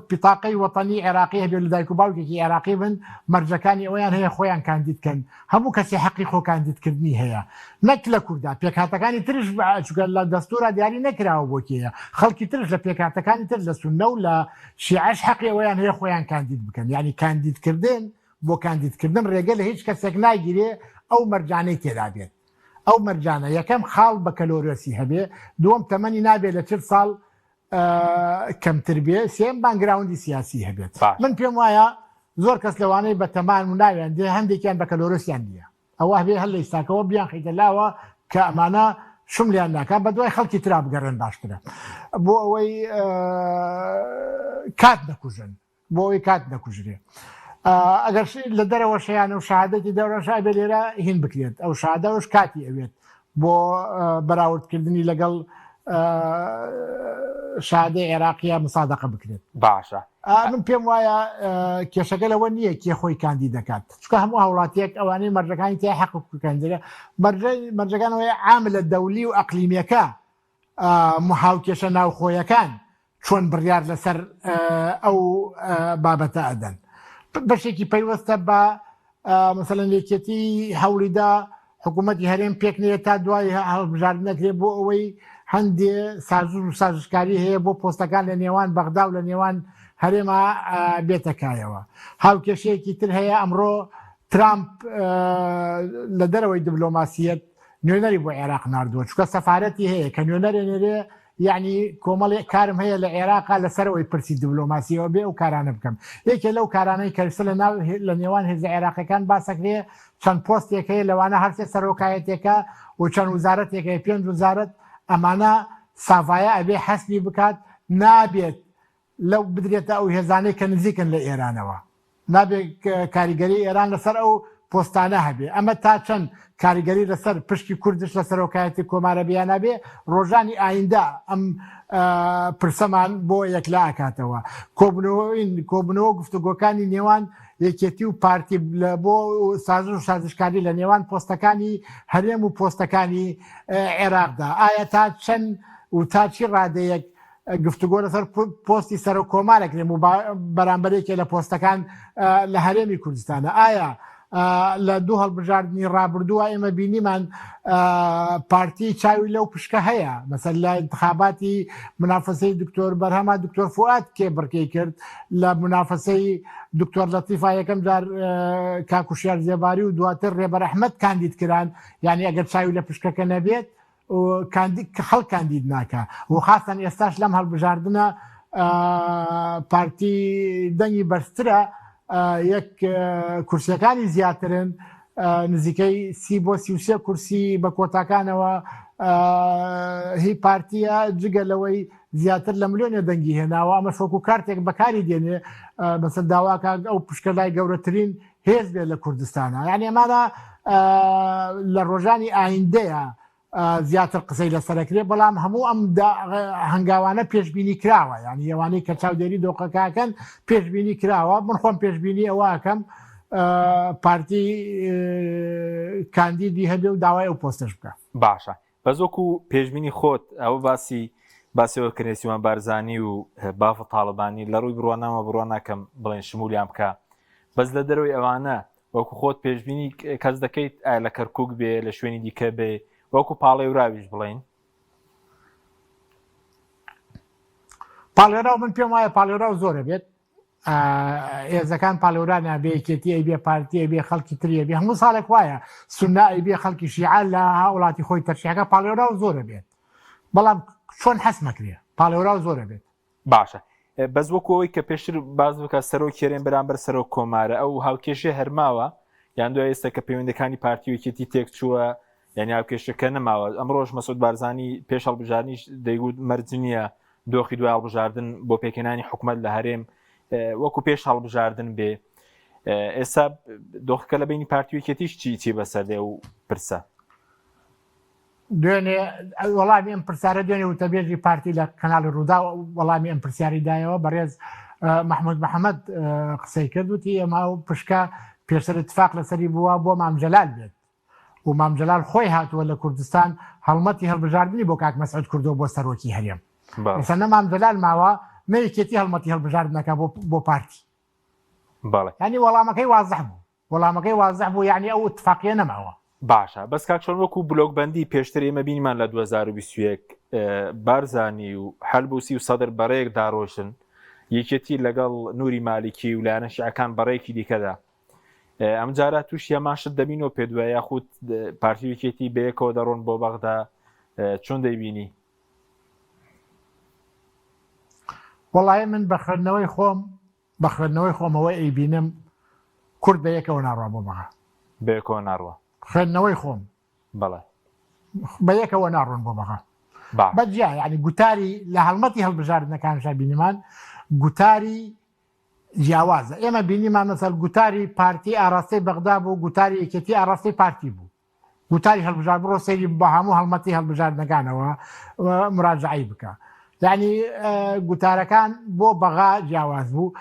بتاقەی وەتەنی عێراقی هەبێت لە دایک و باوکێکی عێراقی بن مەرجەکانی ئەویان هەیە خۆیان کاندید کەن هەموو کەسی حەقی خۆ کاندیدکردنی هەیە نەک لە کوردا پێکهاتەکانی ترش چونکە لە دەستورا دیاری نەکراوە بۆ کێیە خەڵکی ترش لە پێکهاتەکانی تر لە سوننە و لە شیعەش حەقی ئەوەیان هەیە خۆیان کاندید بکەن یعنی کاندیدکردن بۆ کاندیدکردن ڕێگە لە هیچ کەسێک ناگیرێ ئەو مەرجانەی تێدا بێت ئەو مەرجانە یەکەم خاڵ بەکەلۆریۆسی هەبێ دووەم تەمەنی نابێ لە 40 ساڵ کەمتر بێ سێم background ی سیاسی هەبێت من پێم وایە زۆر کەس لەوانەی بە تەمان و ناویان دێ هەندێکیان بەکەلۆرۆسیان نییە ئەوە هەبێ هەر لە ئیستاکەوە بیان خەیتە لاوە کە ئەمانە شملیان ناکات بە دوای خەڵکی ترا بگەڕێن باشترە بۆ ئەوەی کات نەکوژن بۆ ئەوەی کات نەکوژرێ ئەگەر لە دەرەوە شەیان و شەهادەتی دەورەش ئەبێ لێرە هین بکرێت ئەو شادەوەش کاتی ئەوێت بۆ بەراوردکردنی لەگەڵ شادەی عێراقیە مسادقە بکرێت باشە من پێم وایە کێشەکە لەوە نییە کێ خۆی کاندی دەکات چکە هەموو هاوڵاتیەک ئەوانەی مەرجەکانی تیا حەق کاندرە مەرجەکانەوەی عاملە دەولی و ئەقلیمیەکە هاوکێشە ناوخۆیەکان چۆن بڕیار لەسەر ئەو بابەتە ئەدەن بەشێکی پەیوەستە بە مەسەلەن یەکێتی هەوڵیدا حکوومەتی هەرێم پێک نێت تا دوای هەڵبژاردن نەکرێت بۆ ئەوەی هەندێ سازش و سازشکاری هەیە بۆ پۆستەکان لە نێوان بەغدا و لە نێوان هەرێما بێتە کایەوە هاوکێشەیەکی تر هەیە ئەمڕۆ ترامپ لە دەرەوەی دبلۆماسیەت نوێنەری بۆ عێراق ناردووە چونکە سەفارەتی هەیە کە نوێنەرێ نێرێ یعنی کۆمەڵێک کارم هەیە لە عێراقا لەسەرەوەی پرسی دبلۆماسیەوە بێ ئەو کارانە بکەم یەکێ لەو کارانەی کەرسە لە ناو لە نێوان هێزە عێراقەکان باسەکرێ چەند پۆستێک هەیە لەوانە هەرسێ سەرۆکایەتێکە و چەند وزارەتێک هەیە پێنج وزارەت ئەمانە ساڤایە ئەبێ حەسمی بکات نابێت لەو بدرێتە ئەو هێزانەی کە نزیکن لە ئێرانەوە. نابێ کاریگەری ئێران لەسەر ئەو پۆستانە هەبێ. ئەمە تا چەند کاریگەری لەسەر پشکی کوردش لە سەرۆکایەتی کۆمار هەبێ یا نابێ، ڕۆژانی ئایندە ئەم پرسەمان بۆ یەکلا ئەکاتەوە. کۆبوونەوەین کۆبوونەوە و گفتوگۆکانی نێوان یەکێتی و پارتی بۆ سازش و سازشکاری لە نێوان پۆستەکانی هەرێم و پۆستەکانی عێراقدا ئایا تا چەند و تا چی ڕادەیەک گفتوگۆ لەسەر پۆستی سەرۆک کۆمار ئەکرێ بەرامبەر یەکێ لە پۆستەکان لە هەرێمی کوردستانە ئایا لە دوو هەڵبژاردنی ڕابردووە ئێمە بینیمان پارتی چاوی لەو پشکە هەیە مەسەر لە انتخاباتی منافەسەی دکتۆر بەرهەما دکتۆر فوئاد کێ بڕکەی کرد لە منافەسەی دکتۆر لەتیفا یەکەم جار کاکوشیار زێباری و دواتر ڕێبەر ئەحمەد کاندید کران یعنی ئەگەر چاوی لە پشکەکە نەبێت کاندید کە خەڵک کاندید ناکا و خاستەن ئێستاش لەم هەڵبژاردنە پارتی دەنگی بەرزترە یەک کورسیەکانی زیاترن نزیکەی سی بۆ 33 کورسی بە کۆتاکانەوە هی پارتیە جگە لەوەی زیاتر لە ملیۆنێ دەنگی هێناوە ئەمە شۆک و کارتێک بەکاری دێنێ بەسەر داواکە ئەو پشکە لای گەورەترین هێز بێت لە کوردستانە یعنی ئەمانە لە ڕۆژانی ئایندەیە زیاتر قسەی لەسەرەکرێ بەڵام هەموو ئەم هەنگاوانە پێشببینی کراوە یعنی ئەوانەی کە چاودێری دۆخەکەکەن پێشببینی کراوە من خۆم پێشببینی ئەوەکەم پارتی کاندیدی هەبێ و داوای ئەو پۆستش بکە باشە بەس وەکو پێشبینی خۆت ئەوە باسی باسیەوە کە نێچیروان بارزانی و بافڵ تاڵەبانی لە ڕووی بڕوانامە بڕوا ناکەم بڵێن شمولیان بکە بەس لە دەرەوەی ئەوانە وەکو خۆت پێشبینی کەس دەکەیت ئایا لە کەرکک بێ لە شوێنی دیکە بێ وەکو پاڵێوراویش بڵێن پاڵێراو من پێم وایە پاڵێراو زۆرە بێت هێزەکان پاڵێورانیان بێ یەکێتی ئەی بێ پارتی ئەی بێ خەڵکی تری بێ هەموو ساڵێک وایە سوننا ئەی بێ خەڵکی شیعە لە وڵاتی خۆی تەرشیحەکە پاڵێوراو زۆرە بێت بەڵام چۆن حەس مەکرێ پاڵێوراو زۆرە بێت. باشە بەس وەکو ئەوەی کە پێشتر باس بکە سەرۆک هەرێم بەرامبەر سەرۆک کۆمارە ئەو هاوکێشەیە هەرماوە یان دوای ئێستا کە پەیوەندەکانی پارتی و یەکێتی تێک چووە یعنی هاوکێشەکە نەماوە ئەمڕۆژ مەسعود بارزانی پێش هەڵبژاردنیش دەیگوت مەرج نییە دۆخی دوای هەڵبژاردن بۆ پێکهێنانی حکومەت لە هەرێم وەکو پێش هەڵبژاردن بێ ئێستا دۆخەکە لە بینی پارتی و یەکێتیش چی چی بەسەر دێ و پرسە. دوێنێ وەڵامی ئەم پرسیارە دوێنێ وتەبێژی پارتی لە کەناڵی ڕوودا وەڵامی ئەم پرسیاری دایەوە بەڕێز مححمود محەممەد قسەی کرد وتی ئێمە ئەو پشکە پێشتر اتفاق لەسەری بووە بۆ مام جەلال بێت و مام جەلال خۆی هاتووە لە کوردستان هەڵمەتی هەڵبژاردننی بۆ کاک مەسعود کردو بۆ سەرۆکی هەرێم ئێستا نە مام جەلال ماوە نە یەکێتی هەڵمەتی هەڵبژاردنەکە بۆ پارتی بەڵێ ینی وەڵامەکەی وازح بوو وەڵامەکەی وازح بوو یانی ئەو ئتفاقیە نەماوە. باشە بەس کاک شۆن وەکو بلۆک بەندی پێشتر ئێمە بینیمان لە 2021 بارزانی و حەلبوسی و سەدر بەڕێک داڕۆشتن یەکێتی لەگەڵ نوری مالیکی و لایەنە شیعەکان بەڕێکی دیکەدا ئەم جارە تووشی هەمان شت دەبینەوە پێ دوای یاخود پارتی و یەکێتی بەیەکەوە دەڕۆن بۆ بەغدا چۆن دەیبینی؟ وەڵی من بە خوێندنەوەی خۆم بە خوێندنەوەی خۆم ئەوەی ئەیبینم کورد بە یەکەوە ناڕوا بۆ بەغا. بە یەکەوە ناڕوا. خوێندنەوەی خۆم. بەڵێ. بە یەکەوە ناڕۆن بۆ بەغا. باش. بە جیا یانی گوتاری لە هەڵمەتی هەڵبژاردنەکانشا بینیمان گوتاری جیاوازە. ئێمە بینیمان مەسەل گوتاری پارتی ئاراستەی بەغدا بوو، گوتاری یەکێتی ئاراستەی پارتی بوو. گوتاری هەڵبژارد بڕۆ سەیری بە هەموو هەڵمەتی هەڵبژاردنەکانەوە مراجعەی بکە یعنی گوتارەکان بۆ بەغا جیاواز بوو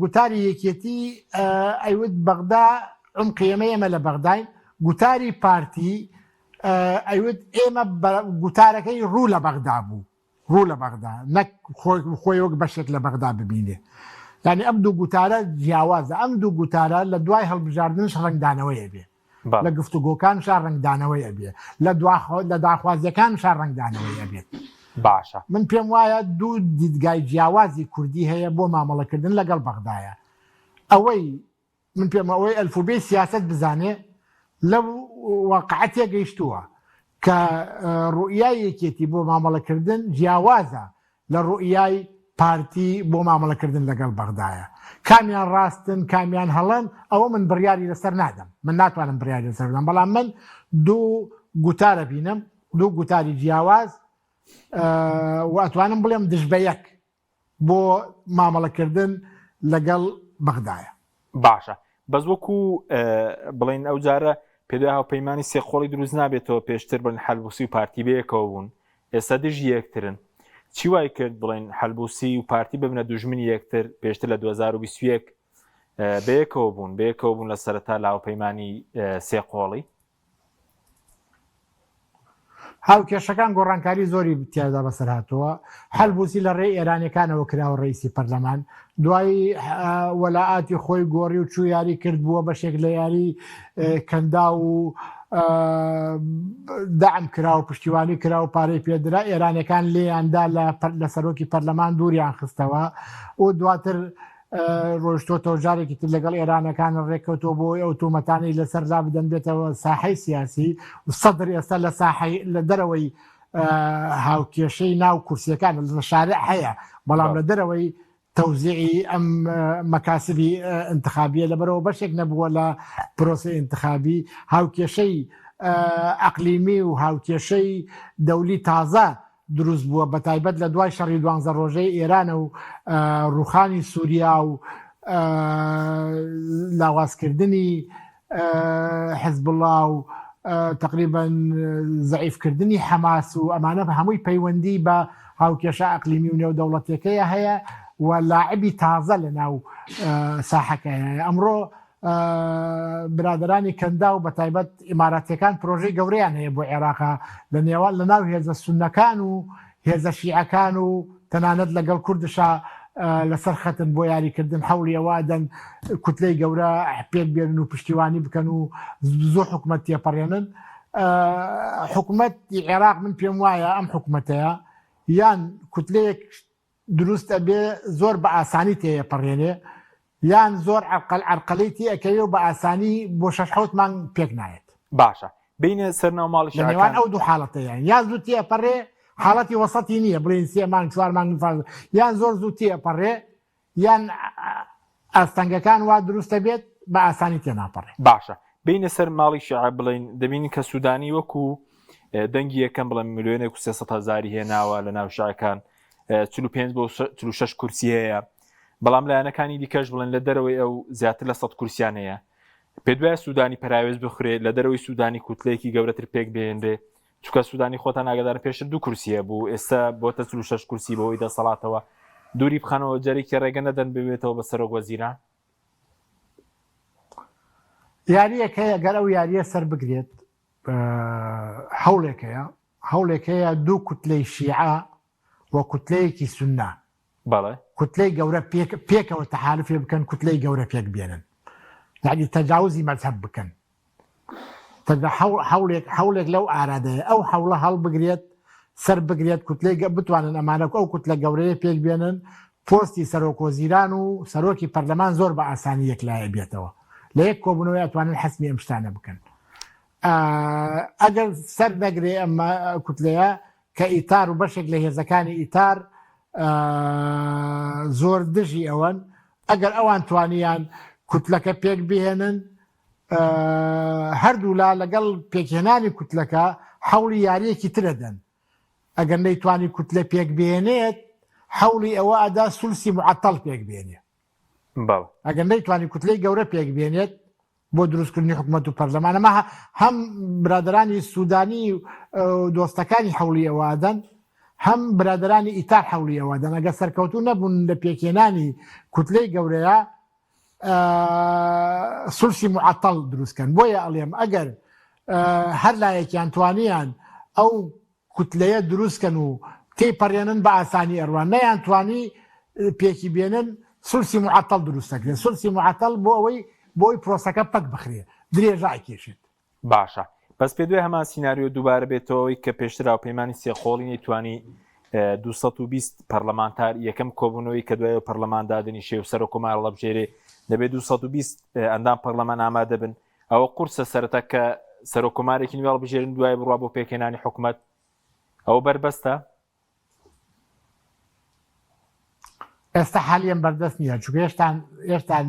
گوتاری یەکێتی ئەیوت بەغدا عمقی ئێمە ئێمە لە بەغداین گوتاری پارتی ئەیوت ئێمە گوتارەکەی ڕوو لە بەغدا بوو ڕوو لە بەغدا نەک خۆی وەک بەشێک لە بەغدا ببینێ. یانی ئەم دوو گوتارە جیاوازە. ئەم دوو گوتارە لە دوای هەڵبژاردنش ڕەنگدانەوەی ئەبێ. لە گفتوگۆکانشا ڕەنگدانەوەی ئەبێ. لە لە داخوازیەکانشا ڕەنگدانەوەی ئەبێت. باشە. من پێم وایە دوو دیدگای جیاوازی کوردی هەیە بۆ مامەڵەکردن لەگەڵ بەغدایە. ئەوەی من پێم ئەوەی ئەلفوبێی سیاسەت بزانێ لەو واقعە تێگەیشتووە کە ڕوئیای یەکێتی بۆ مامەڵەکردن جیاوازە لە ڕوئیای پارتی بۆ مامەڵەکردن لەگەڵ بەغدایە. کامیان ڕاستن کامیان هەڵەن ئەوە من بڕیاری لەسەر نادەم، من ناتوانم بڕیاری لەسەر بدەم، بەڵام من دوو گوتارە بینم، دوو گوتاری جیاواز و ئەتوانم بڵێم دژ بە یەک بۆ مامەڵەکردن لەگەڵ بەغدایە. باشە بەس وەکو بڵێن ئەو جارە پێدا هاوپەیمانی سێقۆڵی دروست نابێتەوە پێشتر بڵێن حەلبوسی و پارتی بەیەکەوە بوون ئێستا دژی یەکترن چی وای کرد بڵێن حەلبوسی و پارتی ببنە دوژمنی یەکتر پێشتر لە 2021 بەیەکەوە بوون بەیەکەوە بوون لە سەرەتا لە هاوپەیمانی سێقۆڵی هاوکێشەکان گۆڕانکاری زۆری تیادا بەسەر هاتووە حەلبوسی لە ڕێی ئێرانەکانەوە کراوە ڕئیسی پەرلەمان دوایی وەلائاتی خۆی گۆڕی و چوو یاری کرد بووە بەشێک لە یاری کەندا و دەعم کرا و پشتیوانی کرا و پارەی پێدرا ئێرانەکان لێیاندا لە سەرۆکی پەرلەمان دووریان خستەوە و دواتر ڕۆیشتۆتەوە جارێکی تر لەگەڵ ئێرانەکان ڕێککەوتەوە بۆ ئەو تۆمەتانەی لەسەر لا بدەن بێتەوە ساحەی سیاسی و سەدر ئێستا لە ساحەی لە دەرەوەی هاوکێشەی ناو کورسیەکان لە شارع هەیە بەڵام لە دەرەوەی تەوزیعی ئەم مەکاسبی انتخابیە لەبەرەوە بەشێک نەبووە لە پرۆسی انتخابی هاوکێشەی ئەقلیمی و هاوکێشەی دەولی تازە دروست بووە بەتایبەت لە دوای شەڕی دوانزە ڕۆژەی ئێرانە و ڕوخانی سووریا و لاوازکردنی حزبوڵا و تقریبا زەعیفکردنی حەماس و ئەمانە هەمووی پەیوەندی بە هاوکێشە ئەقلیمی و نێودەوڵەتیەکەیە هەیە و لاعبی تازە لە ناو ساحەکە هەیە ئەمڕۆ برادەرانی کەنداو بە تایبەت ئیماراتیەکان پرۆژەی گەورەیان هەیە بۆ عێراقا لە نێوان لە ناو هێزە سوننەکان و هێزە شیعەکان و تەنانەت لەگەڵ کوردشا لەسەر خەتن بۆ یاریکردن حەوڵی ئەوە ئەدەن کوتلەی گەورە پێک بێنن و پشتیوانی بکەن و زوو حکومەت تێپەڕێنن حکومەتی عێراق من پێم وایە ئەم حکومەتەیە یان کوتلەیەک دروست ئەبێ زۆر بە ئاسانی تێیەپەڕێنێ یان زۆر عەرقەل عەرقەلەی تێ ئەکەوێ و بە ئاسانی بۆ شەش حەوت مانگ پێک نایەت. باشە بێینە سەر ناو ماڵی لە نێوان شیعەکان. ئەو دوو حاڵەتەیە یان زوو تێئەپەڕێ حاڵەتی وەسەتی نییە بڵێین سێ مانگ چوار مانگ یان زۆر زوو تێئەپەڕێ یان ئاستەنگەکان وا دروست ئەبێت بە ئاسانی تێناپەڕێ. باشە بێینە سەر ماڵی شیعە بڵێین دەبینین کە سودانی وەکو دەنگی یەکەم بڵێن ملیۆنێک و 300 هەزاری هێناوە لە ناو شیعەکان 45 بۆ 46 کورسی هەیە بەڵام لایەنەکانی دیکەش بڵێن لە دەرەوەی ئەو زیاتر لە 100 کورسیان هەیە پێ دوای سوودانی پەراوێز بخرێ لە دەرەوەی سوودانی کوتلەیەکی گەورەتر پێک بهێنرێ. چونکە سوودانی خۆتان ئاگادارن پێشتر دوو کورسی هەبوو ئێستا بۆتە 46 کورسی بەهۆی دەسەڵاتەوە دووری بخەنەوە جارێکی ڕێگە نەدەن ببێتەوە بە سەرۆک وەزیران؟ یارییەک هەیە گەر ئەو یارییە سەر بگرێت هەوڵێک هەیە هەوڵێک هەیە دوو کوتلەی شیعە و کوتلەیەکی سوننە بەڵێ. کوتلەی گەورە پێک پێکەوە تەحالفێ بکەن کوتلەی گەورە پێک بێنن یعنی تەجاوزی مەزهەب بکەن هەوڵێک هەوڵێک لەو ئارادەیە ئەو حەوڵە هەڵبگرێت سەر بگرێت کوتلەی بتوانن ئەمانە ئەو کوتلە گەورەیە پێک بێنن پۆستی سەرۆک وەزیران و سەرۆکی پەرلەمان زۆر بە ئاسانی یەکلایە بێتەوە لە یەک کۆبوونەوەی ئەتوانن حەسمی ئەم شتانە بکەن ئەگەر سەر نەگرێ ئەمە کوتلەیە کە ئیتار و بەشێک لە هێزەکانی ئیتار زۆر دژی ئەوەن ئەگەر ئەوان توانیان کوتلەکە پێک بهێنن هەردوولا لەگەڵ پێکهێنانی کوتلەکە حەوڵی یاریەکی ترە دەن ئەگەر نەیتوانی کوتلە پێک بێنێت حەوڵی ئەوە ئەدا سولسی معەتەڵ پێک بێنێ ئەگەر نەیتوانی کوتلەی گەورە پێک بێنێت بۆ دروستکردنی حکومەت و پەرلەمان ئەمە هەم برادرانی سوودانی و دۆستەکانی حەوڵی ئەوە ئەدەن هەم برادرانی ئیتار حەوڵی ئەوە دەن ئەگەر سەرکەوتوو نەبوون لە پێکهێنانی کوتلەی گەورەیە سولسی معەتەڵ دروستکەن بۆیە ئەڵێم ئەگەر هەر لایەکیان توانیان ئەو کوتلەیە دروست کەن و تێی پەڕێنن بە ئاسانی ئەڕوا نەیان توانی پێکی بێنن سولسی معەتەڵ دروست دەکرێت سولسی معەتەڵ بۆ ئەوەی بۆی پرۆسەکە پەک بخرێ درێژە ئەکێشێت. باشە بەس پێت وایە هەمان سیناریۆ دووبارە بێتەوە ئەوەی کە پێشتر هاوپەیمانی سێقۆڵی نەیتوانی 220 پەرلەمانتار یەکەم کۆبوونەوەی کە دوای پەرلەمان دادنیشێ و سەرۆک کۆمار هەڵبژێرێ دەبێت 220 ئەندام پەرلەمان ئامادە بن ئەوە قورسە سەرەتا کە سەرۆک کۆمارێکی نوێ هەڵبژێرن دوای بڕوا بۆ پێکهێنانی حکومەت ئەوە بەربەستە؟ ئێستا حالیان بەردەست نییە چونکە هێشتان هێشتان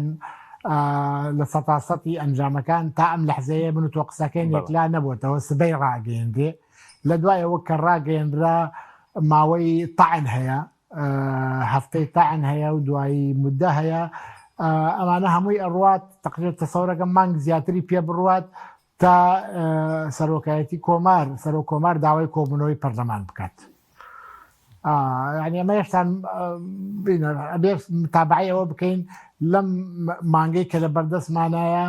لە سەتا سەتی ئەنجامەکان تا ئەم لەحزەیە من و تۆ قسەکەین یەکلا نەبووتەوە سبەی ڕاگەیەندرێ لە دوای ئەوە کە ڕاگەیەندرا ماوەی تاعن هەیە هەفتەی تاعن هەیە و دوایی مدە هەیە ئەمانە هەمووی ئەڕوات تقریر تەسەورەکە مانگ زیاتری پێ بڕوات تا سەرۆکایەتی کۆمار سەرۆک کۆمار داوای کۆبوونەوەی پەرلەمان بکات یعنی ئەمە هێشتان ئەبێ متابعی ئەوە بکەین لەم مانگەی کە لە بەردەستمانایە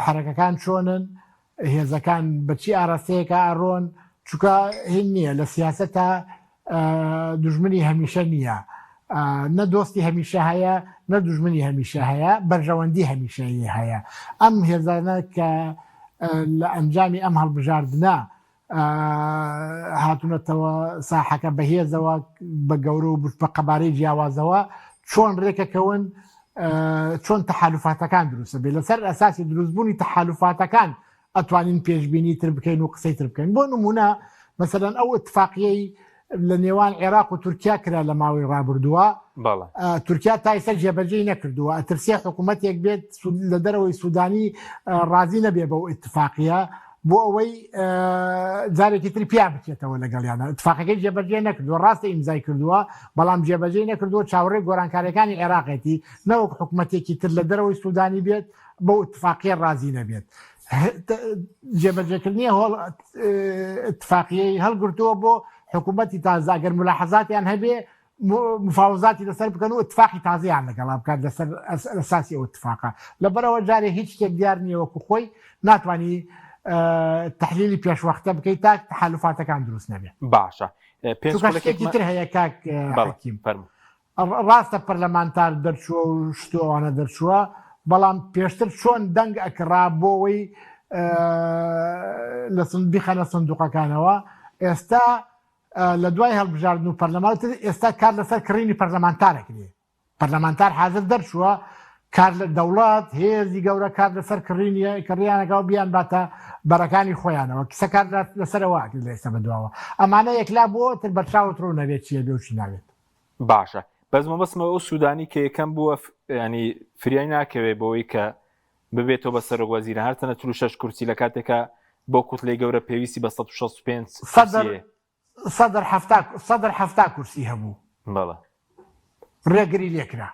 حرەکەکان چۆنن هێزەکان بە چی ئاراستەیەکا ئەڕۆن، چونکە هین نییە لە سیاسەتا دوژمنی هەمیشە نییە، نە دۆستی هەمیشە هەیە نە دوژمنی هەمیشە هەیە، بەرژەوەندی هەمیشەیی هەیە. ئەم هێزانە کە لە ئەنجامی ئەم هەڵبژاردنە هاتوونەتەوە ساحەکە بەهێزەوە بە گەورە و بە قەبارەی جیاوازەوە چۆن ڕێکەکەون چۆن تەحالوفاتەکان دروستە بێ لەسەر ئەساسی دروستبوونی تەحالوفاتەکان ئەتوانین پێشبینی تر بکەین و قسەی تر بکەین بۆ نمونە مەسەلەن ئەو اتفاقیەی لە نێوان عێراق و تورکیا کرا لە ماوەی ڕابردووە تورکیا تا ئێستا جێبەجێی نەکردووە ئەترسێ حکوومەتێک بێت لە دەرەوەی سوودانی ڕازی نەبێ بەو اتفاقیە بۆ ئەوەی جارێکی تر پیا بچێتەوە لەگەڵیانە اتفاقەکەی جێبەجێ نەکردووە ڕاستە ئیمزای کردووە بەڵام جێبەجێ نەکردووە چاوەڕێ گۆرانکاریەکانی عێراقێتی نەوەک حکوومەتێکی تر لە دەرەوەی سوودانی بێت بەو اتفاقیە ڕازی نەبێت جێبەجێکردنی هۆڵ اتفاقیەی هەڵگرتووە بۆ حکوومەتی تازە گەر ملاحەزاتیان هەبێ مفاوەزاتی لەسەر بکەن و اتفاقی تازەیان لەگەڵا بکات لەسەر ئەساسی ئەو اتفاقە لەبەرەوە جارێ هیچ شتێک دیار نییە وەکو خۆی ناتوانانی تحلیلی پێشوەختە بکەیت تا تحالفاتەکان دروست نەبێت باشە پێنج شتێکی تر هەیە کاک حەکیم ڕاستە پەرلەمانتار دەرچووە و شت و ئەوانە دەرچووە بەڵام پێشتر چۆن دەنگ ئەکڕا بۆ ئەوەی لە بیخەنە سندوقەکانەوە ئێستا لە دوای هەڵبژاردن و پەرلەمان تر ئێستا کار لەسەر کڕینی پەرلەمانتار ئەکرێ پەرلەمانتار حازر دەرچووە کار لە دەوڵەت هێزی گەورە کار لەسەر کڕینی کڕیانەکەەوە بیان باتە بەرەکانی خۆیانەوە کیسە کار لەسەرەوە ئەکرێت لە ئێستا بەدواوە ئەمانە یەکلا بۆ تر بەرچاوت ڕوون نەبێت چییە بێ و چی نابێت. باشە بەس مەبەستمە ئەو سوودانی کە یەکەم بووە ینی فریای ناکەوێ بەوەی کە ببێتەوە بە سەرۆک وەزیران هەرچەندە 46 کورسی لە کاتێکا بۆ کوتلەی گەورە پێویستی بە 165 سەدر کورسیە. سەدر حەفتا سەدر حەفتا کورسی هەبوو. بەڵێ. ڕێگری لێکرا.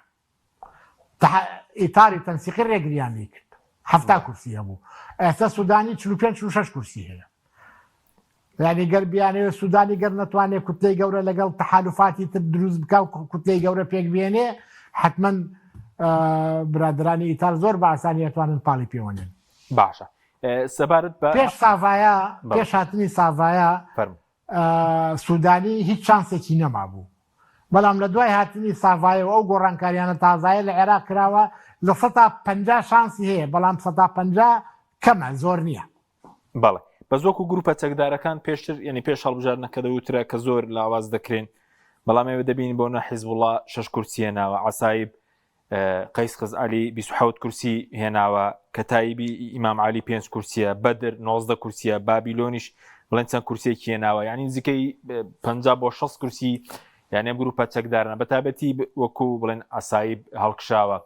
تح ئیتاری تەنسیقی ڕێگریان لێ کرد. حەفتا کورسی هەبوو. ئێستا سودانی 45 46 کورسی هەیە. یانی گەر بیانەوێ سودانی گەر نەتوانێ کوتلەی گەورە لەگەڵ تەحالوفاتی تر دروست بکا و کوتلەی گەورە پێک بێنێ حتمما برادرانی ئیتار زۆر بە ئاسانی ئەتوانن پاڵی پێوەنێن. باشە سەبارەت بە پێش ساڤایا پێش هاتنی ساڤایا سودانی هیچ چانسێکی نەمابوو بەڵام لە دوای هاتنی ساڤایە و ئەو گۆڕانکاریانە تازایە لە عێراق کراوە 50% شانسی هەیە بەڵام 50% کەمە زۆر نییە. بەڵێ بەس وەکو گروپە چەکدارەکان پێشتر یعنی پێش هەڵبژاردنەکە دەوترا کە زۆر لاواز دەکرێن بەڵام ئێوە دەبین بۆ نە حیزبوڵا شش کورسی هێناوە عسایب قەیس خزعەلی 27 کورسی هێناوە کەتایبی ئیمام علی پێنج کورسیە بەدر 19 کورسیە بابیلۆنیش بڵێن چەند کورسێکی هێناوە یعنی نزیکەی 50 بۆ 60 کورسی یعنی ئەم گروپە چەکدارانە بەتابەتی وەکو بڵێن عسایب هەڵکشاوە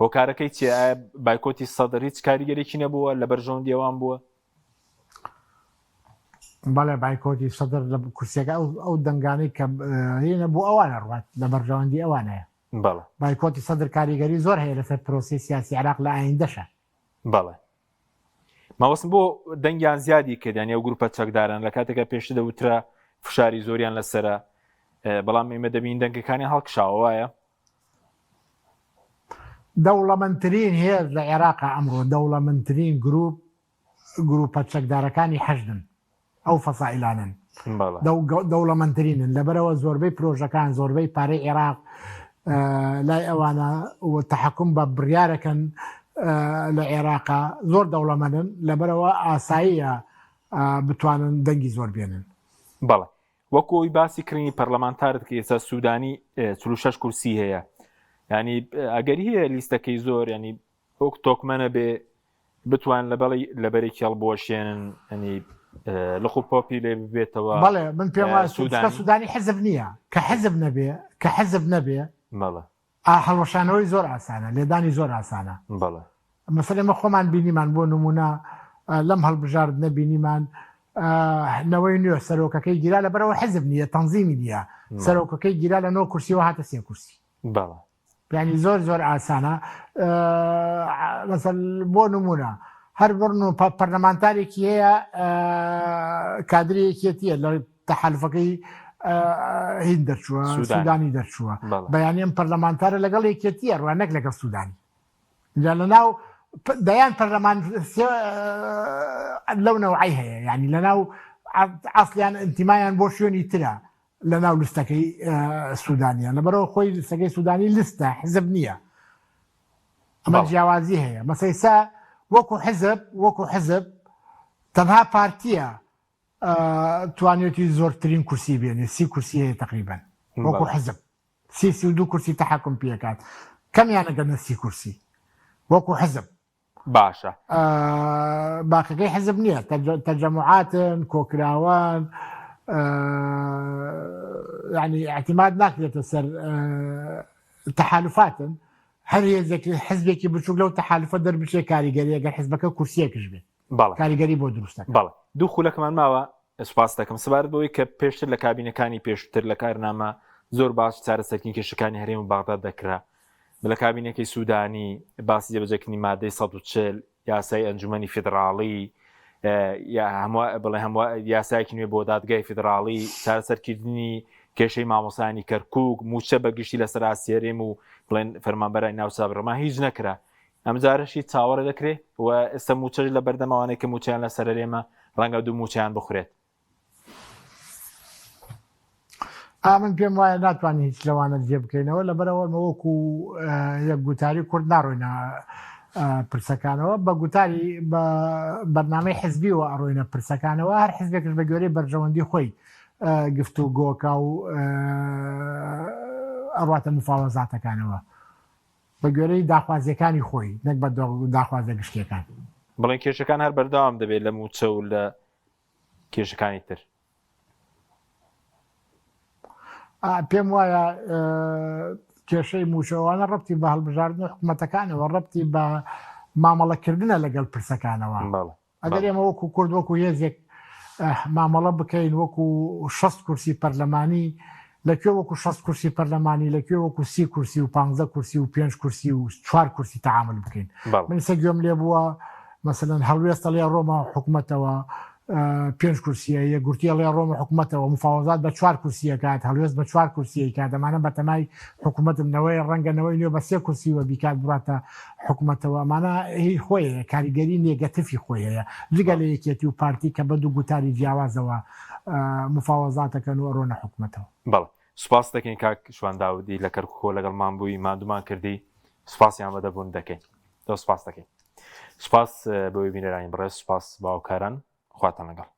هۆکارەکەی چیە؟ ئایا بایکۆتی سەدر هیچ کاریگەرێکی نەبووە لە بەرژەوەندی ئەوان بووە؟ بەڵێ بایکۆتی سەدر لە کورسیەکە ئەو دەنگانەی کە هێنە بۆ ئەوانە ڕوات لە بەرژەوەندی ئەوانەیە. بەڵێ. بایکۆتی سەدر کاریگەری زۆر هەیە لەسەر پرۆسەی سیاسی عێراق لە ئایندەشە. بەڵێ. مەبەستم بۆ دەنگیان زیادی کرد یانی ئەو گروپە چەکداران لە کاتێکا پێشتر دەوترا فشاری زۆریان لەسەرە بەڵام ئێمە دەبین دەنگەکانی هەڵکشاوە وایە؟ دەوڵەمەندترین هێز لە عێراقا ئەمڕۆ، دەوڵەمەندترین گروپ، گروپە چەکدارەکانی حەشدن، ئەو فەسائیلانەن، دەوڵەمەندترینن، لەبەرئەوە زۆربەی پرۆژەکان، زۆربەی پارەی عێراق لای ئەوانە و تەحەکوم بە بڕیارەکەن لە عێراقا، زۆر دەوڵەمەندن، لەبەرئەوە ئاساییە بتوانن دەنگی زۆر بێنن. بەڵێ وەکو ئەوی باسی کڕینی پەرلەمانتارت کرد ئێستا سوودانی 46 کورسی هەیە ینی ئەگەری هەیە لیستەکەی زۆر ینی وەک تۆکمەنە بێ بتوان لە بەڵی لە بەرێکی هەڵبوەشێنن ینی لق و پۆپی لێ ببێتەوە بەڵێ من پێم وایە سوودانی سوودانی حزب نییە کە حزب نەبێ کە حزب نەبێ بەڵێ ئا هەڵوەشانەوەی زۆر ئاسانە لێدانی زۆر ئاسانە. بەڵێ. مەسەلەن ئێمە خۆمان بینیمان بۆ نموونە لەم هەڵبژاردنە بینیمان نەوەی نوێ سەرۆکەکەی گیرا لەبەرئەوە حزب نییە تەنزیمی نییە سەرۆکەکەی گیرا لە نۆ کورسیەوە هاتە سێ کورسی. بەڵێ. یانی زۆر زۆر ئاسانە مەسەل بۆ نموونە هەر بڕن و پەرلەمانتارێکی هەیە کادری یەکێتیە لە تەحالفەکەی هین دەرچووە سودانی دەرچووە بەیانی ئەم پەرلەمانتارە لەگەڵ یەکێتیە ڕوا نەک لەگەڵ سودانی جا لە ناو دەیان پەرلەمان لەو نەوعی هەیە یعنی لە ناو ئەسلیان ئینتیمایان بۆ شوێنی ترە لە ناو لستەکەی سودانیان لەبەرەوە خۆی لستەکەی سودانی لستە حزب نییە ئەمە جیاوازی هەیە مەسەیسا وەکو حزب وەکو حزب تەنها پارتیە توانیوێتی زۆرترین کورسی بێنێ سی کورسی هەیە تقریبا وەکو حزب سی 32 کورسی تحکم پێکات کەمیان ئەگەنە سی کورسی وەکو حزب باشە باقەکەی حزب نییە تەجەموعاتن کۆکراوان ینی اعتماد ناکرێتە سەر تەحالفاتن هەر هێزێک حزبێکی بچوک لەو تەحالفە دەربچێ کاریگەریە گەر حزبەکە کورسیەکش بێت بەڵێ. کاریگەری بۆ دروست دەکات. بەڵێ دوو خولەکمان ماوە سوپاست دەکەم سەبارەت بەوەی کە پێشتر لە کابینەکانی پێشووتر لە کارنامە زۆر باس چارەسەرکردنی کێشەکانی هەرێم و بەغداد دەکرا لە کابینەکەی سوودانی باسی جێبەجێکردنی مادەی 140 یاسای ئەنجومەنی فیدراڵی بڵێ هەموو یاسایەکی نوێ بۆ دادگای فیدراڵی چارەسەرکردنی کێشەی مامۆسانی کەرکک موچە بە گشتی لەسەر ئاستی هەرێم و بڵێن فەرمانبەرانی ناو سابرما هیچ نەکرا ئەمجارەشی چاوەڕێ دەکرێ و ئێستا مووچەش لە بەردەم ئەوانەی کە مووچەیان لەسەر هەرێمە ڕەنگە دوو مووچەیان بخورێت. ئا من پێم وایە ناتوانین هیچ لەوانە جێ بکەینەوە لەبەرئەوە ئێمە وەکو یەک گوتاری کورد ناڕۆینە پرسەکانەوە بە گوتاری بە بەرنامەی حزبیەوە ئەڕۆینە پرسەکانەوە هەر حزبێکش بە گوێرەی بەرژەوەندی خۆی گفتوگۆکا و ئەڕواتە مفاوەزاتەکانەوە. بە گوێرەی داخوازییەکانی خۆی نەک بە داخوازە گشتییەکان. بڵێن کێشەکان هەر بەردەوام دەبێت لە مووچە و لە کێشەکانی تر. پێم وایە کێشەی مووچە ئەوانە ڕەبتی بە هەڵبژاردن و حکومەتەکانەوە ڕەبتی بە مامەڵەکردنە لەگەڵ پرسەکانەوە. ئەگەر ئێمە وەکو کورد وەکو هێزێک مامەڵە بکەین وەکو 60 کورسی پەرلەمانی لە کوێ وەکو 60 کورسی پەرلەمانی لە کوێ وەکو سی کورسی و 15 کورسی و پێنج کورسی و چوار کورسی تەعامل بکەین من سە گوێم لێ بووە مەسەلەن هەڵوێستە لێ ڕۆمە حکومەتەوە. پێنج کورسیە یەکگرتوی ئەڵێ ڕۆمە حکومەتەوە مفاوەزات بە چوار کورسیە کات هەڵوێست بە چوار کورسیە کات ئەمانە بەتەمای حکومەتم نەوەی ڕەنگە نەوەی نوێ بە سێ کورسی وە بیکات بڕاتە حکومەتەوە ئەمانە هی خۆی هەیە کاریگەری نێگەتفی خۆی هەیە جگە لە یەکێتی و پارتی کە بە دوو گوتاری جیاوازەوە مفاوەزاتەکەن و ئەڕۆنە حکومەتەوە. بەڵێ سوپاست دەکەین کاک شوان داودی لە کەرکوکەوە لەگەڵمان بووی ماندوومان کردی سوپاسی ئامادەبوون دەکەین زۆر سوپاس دەکەین سوپاس بۆ بینەرانی بەڕێز سوپاس باوکاران خواتان لەگەڵ.